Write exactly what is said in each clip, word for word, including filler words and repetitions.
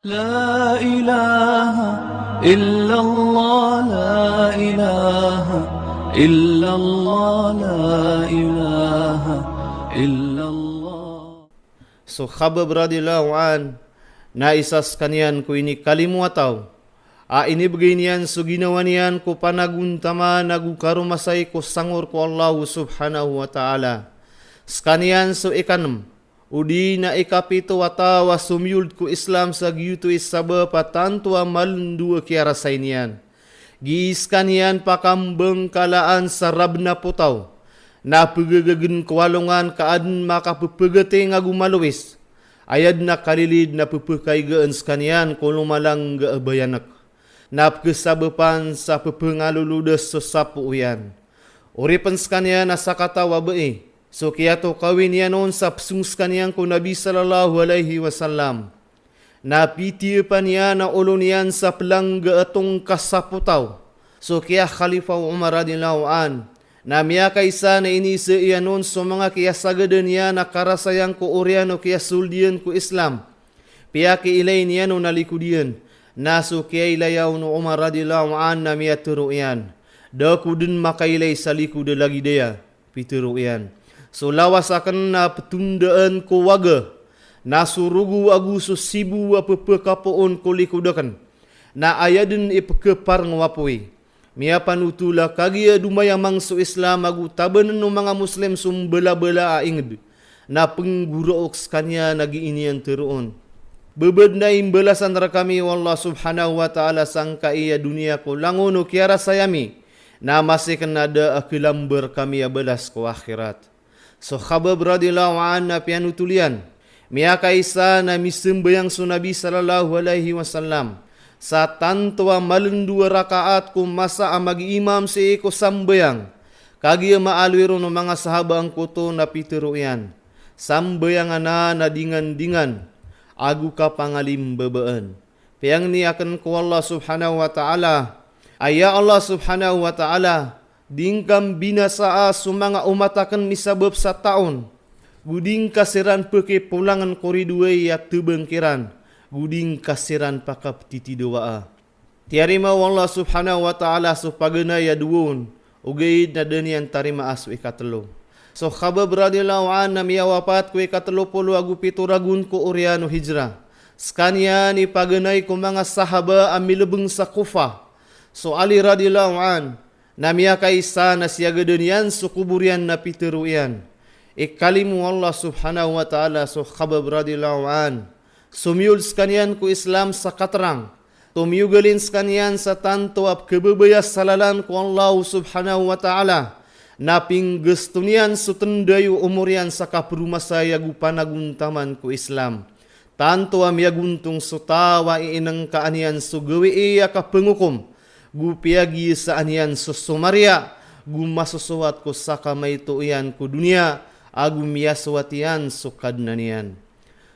La ilaha illallah, la ilaha illallah, la ilaha illallah. So Khabbab radiyallahu anhu na isa skaniyan ko inikalimo a taw a inibgay niyan so ginawa niyan ko panagontaman ago karomasay ko sangor ko Allah subhanahu wa ta'ala. Skaniyan so ikanem, odi na ikapito a taw a somiyold ko Islam sa giyoto i sabap a tanto a malendo a kiyarasay niyan. Gii skaniyan pakambengkalaan sa rabna potaw na pegagagen ko alongan ka aden makapepegating ago malowis. Aya den a kalilid na pepekaigaan skaniyan ko lomalangga a bayanek. Na pekesabapan sa pepengalolodes so sapo iyan. Oripen skaniyan a sakataw a bai so kiyatokawi niyan on sa pesong skaniyan ko Nabi sallallahu alaihi wasallam. Na pitiyepan iyan a olo niyan sa pelangga a tongka sa potaw so kiya Khalifa Umar radiyallahu anhu. Na miyakaisa na iniisa iyan on so manga kiyasagadan iyan a karasayan ko oriyan o kiyasold iyan ko Islam. Piyakiilay niyan on a likod iyan. Na so kiyailaya on o Umar radiyallahu anhu na miyatero iyan, "Da ako den makailay sa likod a lagid aya," pitero iyan. "So lawas aken na petondaan ko waga, na so rogo ago so sibo a pepekapoon ko likod aken, na aya den i pekepareng o apoy." Miyapanotol a kagiya domayamang so Islam ago tabanen o manga Muslim so mbalabala a inged, na penggoraok skaniyan a gii niyan teroon, "Bebed na imbalasan rekami o Allah subhanahu wa ta'ala sangkai a doniya ko langon o kiyarasay ami, na masiken a da a kelamber kami a balas ko akhirat." So Khabbab radiyallahu anhu na piyanotol iyan. Miyakaisa na misembayang so Nabi sallallahu alaihi wasallam sa tanto a malendo a rakaat ko masa a magiimam sii ko sambayang. Kagiya maaloy ron o manga sahaba angkoto na pitero iyan, "Sambayang anan a dingandingan ago kapangalimbabaan." Piyangni aken ko Allah subhanahu wa ta'ala, aya Allah subhanahu wa ta'ala, "Di ngka mbinasaa so manga omat aken misabap sa taon, go di ngka siran pekipolangen ko ridoay a tebeng kiran, go di ngka siran pakapetitidowaa." Tiyarima o Allah subhanahu wa ta'ala so paganay a dowa on, ogaid na da niyan tarimaa so ikatelo. So Khabbab radiyallahu anhu na miyawapat ko ikatelo polo ago pito ragon ko oriyan o hijra. Skaniyan i paganay ko manga sahaba a milebeng sa Kufa. So Ali radiyallahu anhu na miyakaisa na siyagadan iyan so kobor iyan na pitero iyan, "Ikalimo o Allah subhanahu wa ta'ala so Khabbab radiyallahu anhu. Somiyold skaniyan ko Islam sa katerang. Tomiyogalin skaniyan sa tanto a pekebebaya sa lalan ko Allah subhanahu wa ta'ala. Na pinggesto niyan so tenday o omor iyan sa kaperomasay ago panagontaman ko Islam. Tanto a miyagontong so taw a iinengkaan iyan so gawii a kapengokom, go piyagiisaan iyan so somariya, go masosowat ko sakamaito iyan ko doniya, ago miyasowat iyan so Kadnan iyan."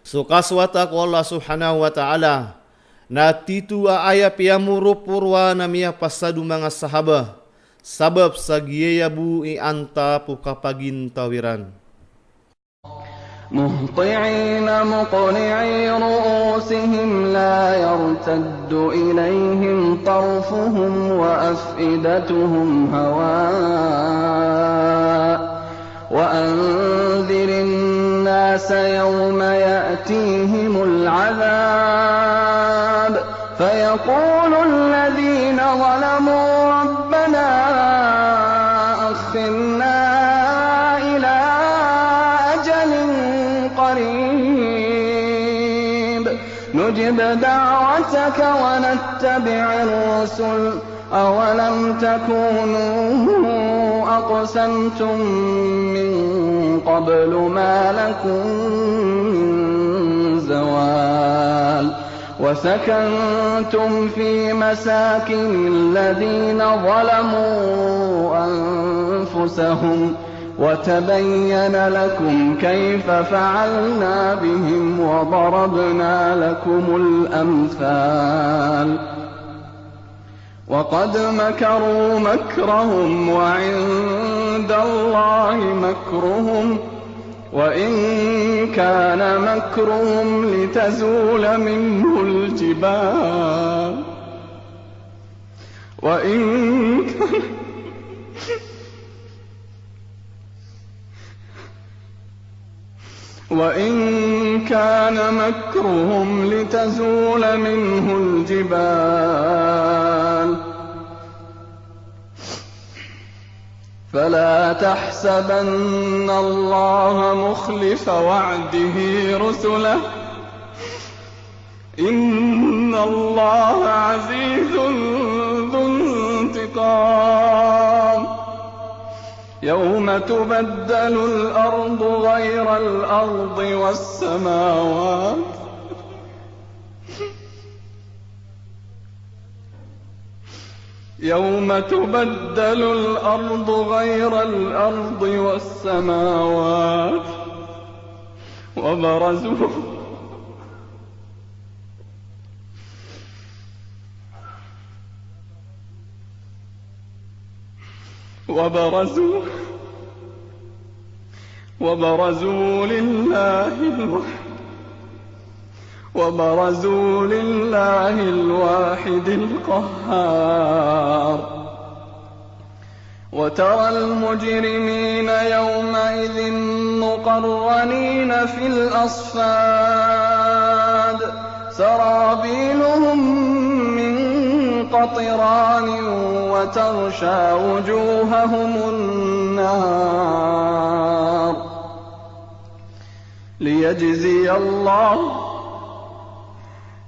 So kasowata ko Allah subhanahu wa ta'ala na tito a aya piyamoroporoan a miyapasad o manga sahaba, sabap sa giyaya bo i antap o kapagintaw iran. مهطعين مقنعي رؤوسهم لا يرتد إليهم طرفهم وأفئدتهم هواء. وأنذر الناس يوم يأتيهم العذاب فيقول الذين ظلموا ربنا أخرنا إلى أجل قريب نجب دعوتك ونتبع الرسل أولم تكونوا أقسمتم من قبل ما لكم من زوال. وسكنتم في مساكن الذين ظلموا أنفسهم وتبين لكم كيف فعلنا بهم وضربنا لكم الأمثال. وقد مكروا مكرهم وعند الله مكرهم وإن كان مكرهم لتزول منه الجبال وإن كان وإن كان مكرهم لتزول منه الجبال فلا تحسبن الله مخلف وعده رسله إن الله عزيز ذو انتقام يوم تبدل الأرض غير الأرض والسماوات يوم تبدل الأرض غير الأرض والسماوات وبرزوا وبرزوا وبرزوا لله الوحيد وبرزوا لله الواحد القهار وترى المجرمين يومئذ مقرنين في الأصفاد سرابيلهم من قطران وتغشى وجوههم النار ليجزي الله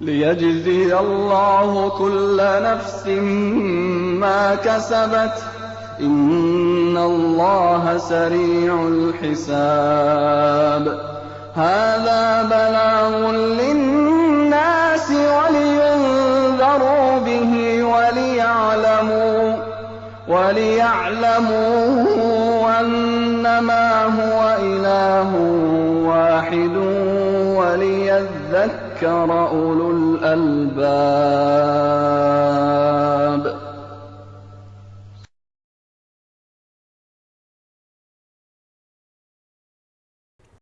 ليجزي الله كل نفس ما كسبت إن الله سريع الحساب هذا بلاغ للناس ولينذروا به وليعلموا وليعلموا أنما هو إله واحد وليذكر أولو الألباب